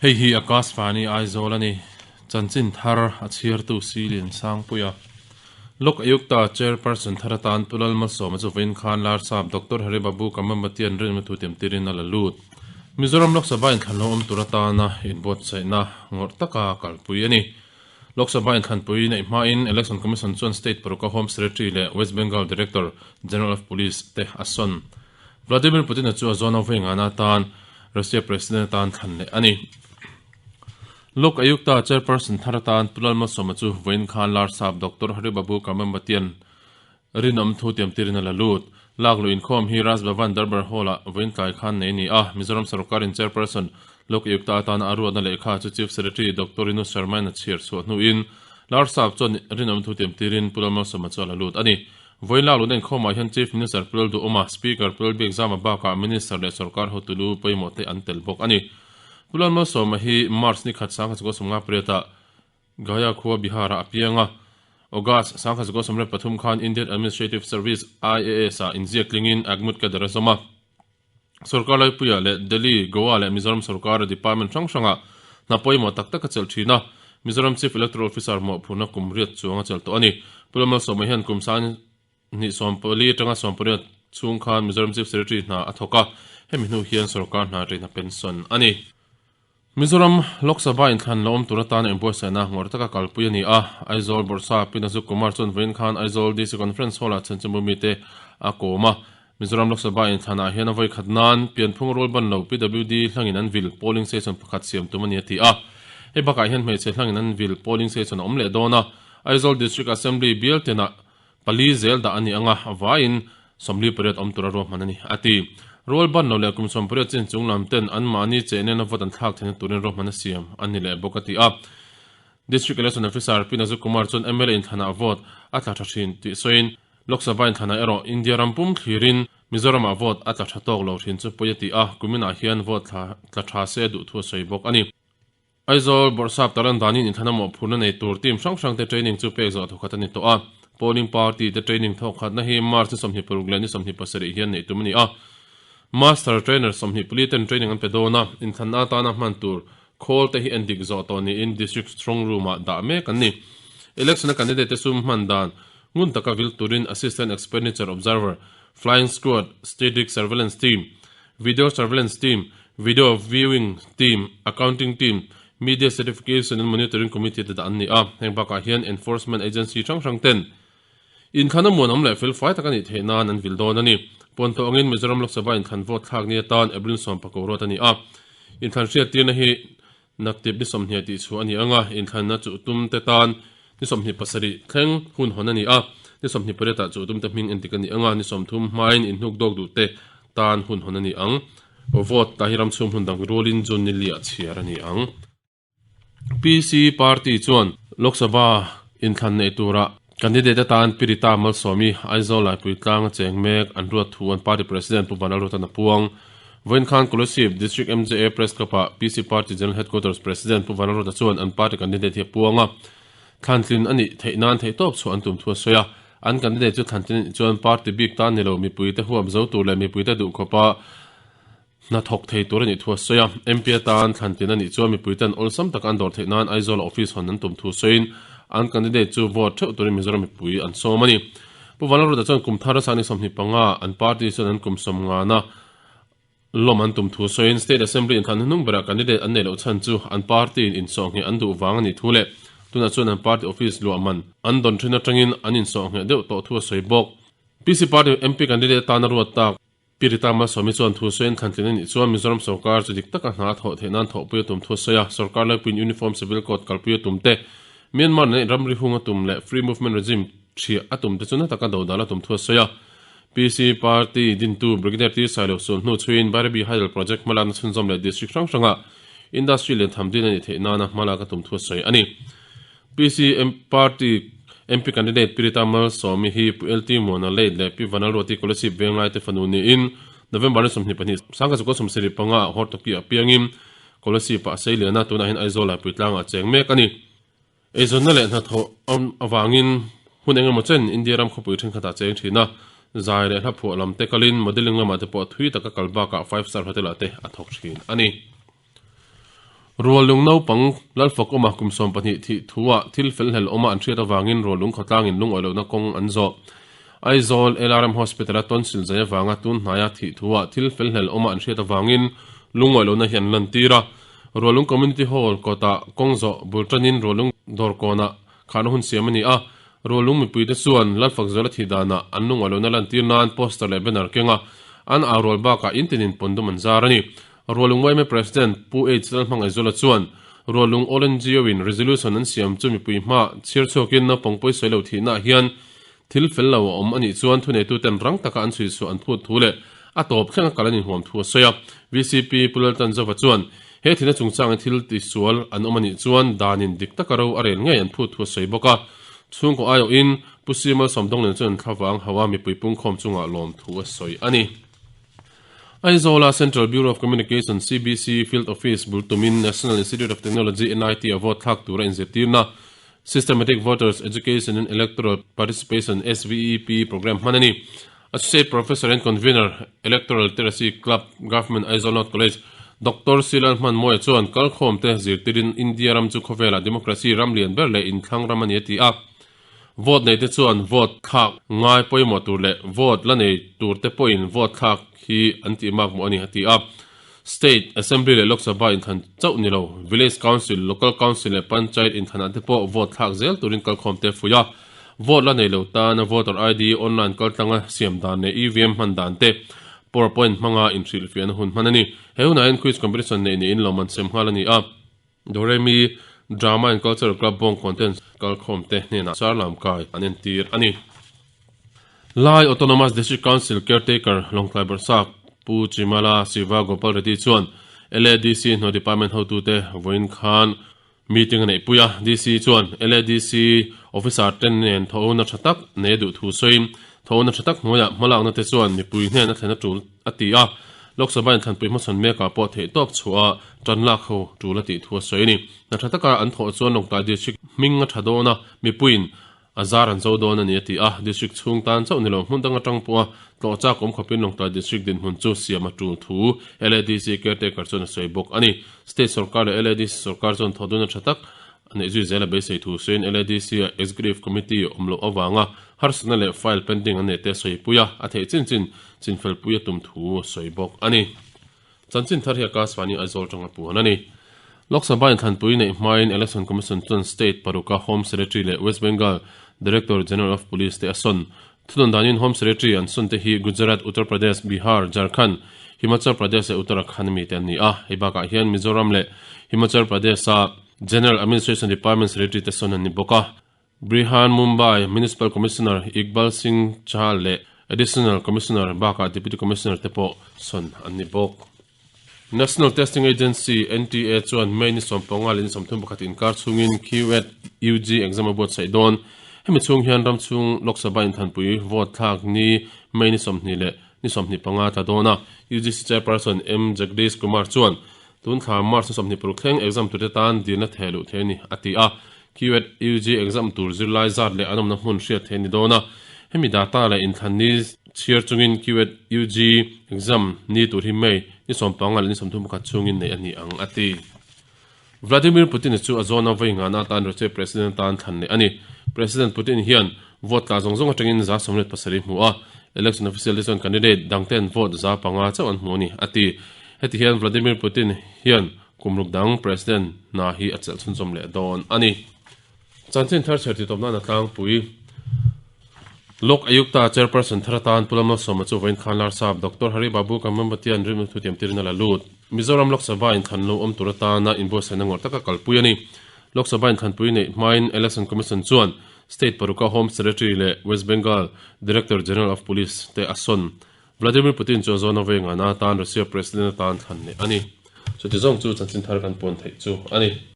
Hei hi Akashvani Aizawl a ni. Chanchin thar a chhiartu Silian Sangpuia. Lok Ayukta Chairperson thar atan Pu Lalmalsawma chu vawiin khan Larsap Doctor Hari Babu Kamambatian rinna thu tiamtirin a la lut. Mizoram Lok Sabha inthlan lo awm tur atana inbuatsaihna ngawrh taka kalpui a ni. Lok Sabha inthlanpui neih hmain Election Commission chuan State paruka Home Secretary leh West Bengal Director General of Police te a sawn. Vladimir Putin-a chu a zawn a vawi-ngana atan Russia President atan thlan leh a ni. Lok Ayukta Chairperson thar atan Pu Lalmalsawma chu vawiin khan Larsap Doctor Hari Babu Kamambatian rinawm thu tiamtirin a la lut. Lak luh inkhawm hi Raj Bhavan Darbar Hall-ah vawiin tlai khan nei a ni a, Mizoram Sawrkarin Chairperson Lok Ayukta atana a ruatna lehkha chu Chief Secretary Doctor Rinu Sharma-in a chhiar chhuah hnuin Larsap chuan rinawm thu tiamtirin Pu Lalmalsawma chu a la lut a ni. Vawiin lak luhna inkhawmah hian Chief Minister Pu Lalduhawma, Speaker Pu Lalbiakzama bakah Minister leh sawrkar hotu lu pawimawh te an tel bawk a ni. Pu Lalmalsawma hi March ni khat 1958 Gaya khua Bihar-ah a piang a. August 1973 khan Indian Administrative Service, IAS, ah inziak tlingin Agmut Cadre a zawm a. Sawrkar Laipuia leh Delhi, Goa leh Mizoram sawrkara department hrang hrangah hna pawimawh tak tak a chelh thin a. Mizoram Chief Electoral Officer mawhphurhna kum riat chuang a chelh tawh a ni. Pu Lalmalsawma hian kum sang hnih sawmpali atanga sawmpariat chhung khan Mizoram Chief Secretary hna a thawk a, hemi hnu hian sawrkar hna ṭeihna pension a ni. Mizoram Lok Sabha inthlan la awm tur atana inbuatsaihna ngawrh taka kalpui a ni a, Aizawl Bawrhsa Pi Nazuk Kumar chuan vawiin khan Aizawl DC Conference Hall-ah chhenchimbu mite a kawm a. Mizoram Lok Sabha inthlanah hian a vawikhat nan pianphung rul ban lo PWD hlangin an vil polling station pakhat siam tum a ni a ti a. Hei bakah hian hmeichhe hlangin an vil polling station a awm leh dawn a, Aizawl District Assembly bial tenah Pali zel dah a ni ang a, vaiin 48 awm tura ruahman a ni, a ti. Rual ban lo leh kum 18 chin chung lam ten anmahni cheh nena vote an thlak theihna turin ruahman a siam a ni leh bawk, a ti a. District Election Officer Pi Nazuk Kumar chuan mla inthlanah vote a tla tha thin tih sawiin, Lok Sabha inthlanah erawh India ram pum thlirin Mizoramah vote a tla tha tawk lo thin chu pawi a ti a, kuminah hian vote tla tha se duh thu a sawi bawk a ni. Aizawl Bawrhsap Taran danin inthlan a mawhphurhna nei tur team hrang hrangte training chu pek zawh thawkhat a ni tawh a. Polling party te training thawkhatna hi March ni 26 leh ni 27 hian neih tum a ni a. Master Trainer 24 ten training an pe dawn a, inthlanna atana hman tur khawl te hi endik zawh tawh niin District Strong Room ah dah mek an ni. Election a candidate te sum hman dan ngun taka vil turin Assistant Expenditure Observer, Flying Squad, Static Surveillance Team, Video Surveillance Team, Video Viewing Team, Accounting Team, Media Certification and Monitoring Committee te dah an ni a. Heng bakah hian Enforcement Agency hrang hrang ten inthlan a muanawm leh felfai tak a nih theih nan an vil dawn a ni. Puantawh angin Mizoram Lok Sabha inthlan vote thlak ni atan April 10 ruat a ni a. Inthlan hriattirna hi Naktip ni 20 tih chhuah a ni ang a, inthlanna chuh tum te tan ni 27 thleng hun hawn a ni a, ni 28 ah chuh tum te hming endik a ni ang a, ni 30 hmain inhnuk dawk duh te tan hun hawn a ni ang. Vote ta hi ram chhung hmun dang rualin June ni liah chhiar a ni ang. PC Party chuan Lok Sabha inthlan neih turah candidate atan Pirita Malsawmi, Aizawl Laipui tlanga cheng mek an ruat thu an party president Pu Vanlalruatan a puang. Vawiin khan Kolasib District MJA Press Club-ah PC Party General Headquarters President Pu Vanlalruata chuan an party candidate hi a puang a, thlantlin a nih theih nan theihtawp chhuah an tum thu a sawi a. An candidate chu thlantlin a nih chuan party bik tan ni lo mipuite huap zo tur leh mipuite duhkhawpa hna thawk thei tur a nih thu a sawi a. MP atan thlantlin a nih chuan mipuiten awlsam taka an dawr theih nan Aizawl-ah office hawn an tum thu sawiin an candidate chu vote theuh turin Mizoram mipui an sawm a ni. Pu Vanlalruata chuan kum thar sang ni 25 an party chuan an kum sawmngana lawm an tum thu sawiin State Assembly inthlan hnuhnung berah candidate an neih loh chhan chu an party in insawhngheh an duh vang a nih thu leh tunah chuan an party office luah man an dawn thin atangin an insawhngheh deuh tawh thu a sawi bawk. PC Party MP candidate atana ruat tak Pi Rita Malsawmi chuan thu sawiin thlantlin a nih chuan Mizoram sawrkar chu dik taka hna a thawh theih nan thawhpui a tum thu a sawi a, sawrkar laipuiin Uniform Civil Code kalpui a tum te, Myanmar nen ramri hung a tum leh Free Movement Regime ṭhiah a tum te chu na taka dodal a tum thu a sawi a. PC Party dintu Brigadier T Sailo sul hnu chhuiin Bairabi Hydel Project hmalakna chhunzawm leh District hrang hranga Industry lian tham din a nih theih nana hmalak a tum thu a sawi a ni. PC Party MP Candidate Pi Rita Malsawmi hi Pu LT Muana Late leh Pi Vanlalruati Kolasib Venglai te fanu niin November ni 22, 1975 ah Hortoki ah piangin Kolasib ah a sei lian a, tunah hian Aizawl ah Puitlang ah a cheng mek a ni. Eizawnna leh hnathawh awm avangin hun eng emaw chen India ram khawpui thenkhatah cheng thin a, zai leh hla phuah lam te kalin modelling lamah te pawh thui taka kal bakah five star hotel ah te a thawk thin a ni. Ruallung naupang Lalfakawma kum 20 thih thuah thil felhlel awma an hriat avangin Ruallung khawtlangin lungawi lohna kawng an zawh. Aizawl LRM Hospital-a tonsil zai avanga tun hnaia thih thuah thil felhlel awma an hriat avangin lungawi lohna hi an lantir a. Ruallung Community Hall kawtah kawng zawh bul tanin Ruallung dawrkawnah kharna hun siam a ni a. Ruallung mipuite chuan Lalfakzuala thih danah an lungawi lohna lantir nan poster leh banner keng a, an au rual bakah in tinin pawndum an zar a ni. Rualung yma President Pu H Lalhmangaihzuala chuan Rualung All NGO in resolution an siam chu mipui hma chhiar chhuakin naupang pawisawi lo thihnaah hian thil fel lo a awm a nih chuan thuneituten rang taka an chhui chhuah an phut thu leh a tawp thleng a kal an inhuam thu a sawi a. VCP Pu Laltanzova chuan he thihna chungchangin thil tisual an awm a nih chuan danin dik taka ro a rel ngei an phut thu a sawi bawk a. Chhungkaw aiawhin Pu Simal Sawmdawnglian chuan thlavang hauha mipui pungkhawm chungah lawm thu a sawi a ni. Aizawla Central Bureau of Communication, CBC, Field Office bul tumin National Institute of Technology, NIT, a vote thlak tura inzirtirna Systematic Voters Education and Electoral Participation, SVEP, programme hman a ni. Associate Professor and Convener, Electoral Literacy Club, Government Aizawl North College, Doctor C. Lalhmanmawia chuan kalkhawmte zirtirin India ram chu khawvela democracy ram lian ber leh inthlang ram a ni a ti a. Vote neite chuan vote thlak ngai pawimawh tur leh vote la nei turte pawhin vote thlak hi an tih mak mawh a ni, a ti a. State Assembly leh Lok Sabha inthlan chauh ni lo, Village Council, Local Council leh Panchayat inthlanah te pawh vote thlak zel turin kalkhawmte a fuih a. Vote la nei lo tana voter ID online kaltlanga siam dan leh EVM hman dan te PowerPoint hmanga inhrilhfiahna hun hman a ni. He hunah hian quiz competition neih niin lawmman sem nghal a ni a. Doremi Drama and Cultural Club Bawngkawn ten kalkhawm te hnenah Sarlam kai an entir a ni. Lai Autonomous District Council Caretaker Lawngtlai Bawrhsap Pu Chimala Siva Gopal Reddy chuan LADC hnuai department hotute vawiin khan meeting a neihpui a. DC chuan LADC officer te nen thawhna tha tak nei a duh thu sawiin thawhna tha tak hnuaiah hmalakna te chuan mipui hnen a thlen a tul a ti a. Lok Sabha inthlanpui hmasawn mekah pawh theihtawp chhuah a tan lak ho tul a tih thu a sawi a ni. Hna tha taka an thawh chuan Lawngtlai District hming a tha dawn a, mipuiin a zar an zo dawn a ni a ti a. District chhung tan chauh ni lo hmun dang atang pawha tlawh chak awm khawpin Lawngtlai District dinhmun chu siam a tul thu LADC caretaker chuan a sawi bawk a ni. State sorkar leh LADC sorkar chuan thawh duna tha tak a neih zui zel a beisei thu sawiin LADC a Executive Committee awm loh avanga harsatna leh file pending an neih te a sawipui a, a theih chin chin chinfelpui a tum thu a sawi bawk a ni. Chanchin thar hi Akashvani Aizawl tanga puan a ni. Lok Sabha inthlanpui neih hmain Election Commission chuan state paruka Home Secretary leh West Bengal Director General of Police te a sawn. Thunawn danin Home Secretary an sawn te hi Gujarat, Uttar Pradesh, Bihar, Jharkhand, Himachal Pradesh leh Uttarakhand mi te an ni a. Hei bakah hian Mizoram leh Himachal Pradesh-a General Administration Department Secretary te sawn an ni bawk a. Brihan Mumbai Municipal Commissioner Iqbal Singh Chahal leh Additional Commissioner bakah Deputy Commissioner te pawh sawn an ni bawk. National Testing Agency, NTA, chuan May ni 15 leh ni 31 inkar chhungin QEd UG exam a buatsaih dawn. Hemi chhung hian ram chhung Lok Sabha inthanpui vote thlak ni May ni 20 leh ni 25 tla dawn a. UGC Chairperson M Jagdish Kumar chuan tun thla March ni 26 thleng exam turte tan dilna theh luh thei a ni, a ti a. QEd UG exam tur zirlai zat leh an awmna hmun hriat theih a ni dawn a, hemi data leh inthlan ni chhiar chungin QEd UG exam ni tur hi May ni 15 leh ni 31 chhungin neih a ni ang, a ti. Vladimir Putin chu a zawna vawi ngana atan Russia President atan thlan leh a ni. President Putin hian vote tla zawng zawng atangin 77 hmu a, election official te chuan candidate dangten vote 5 chauh an hmu a ni, a ti. Heti hian Vladimir Putin hian Kum ruk dang President hna hi a chelh chhunzawm leh dawn a ni. Chanchin thar chher titawp nana tlangpui Lok Ayukta Chairperson thar atan Pu Lamlawsawma chu vawiin khan Larsap Doctor Hari Babu Kambhampatian rinna thu tiam tirin a la lut. Mizoram Lok Sabha inthlan lo awm tur atana inbuatsaihna ngawrh taka kalpui a ni. Lok Sabha inthlanpui neih hmain Election Commission chuan State paruka Home Secretary leh West Bengal Director General of Police te a sawn. Vladimir Putin chu a zawn a vei ngana atan Russia President atan thlan leh a ni. Chuti zawng chu chanchin thar kan puan theih chu a ni.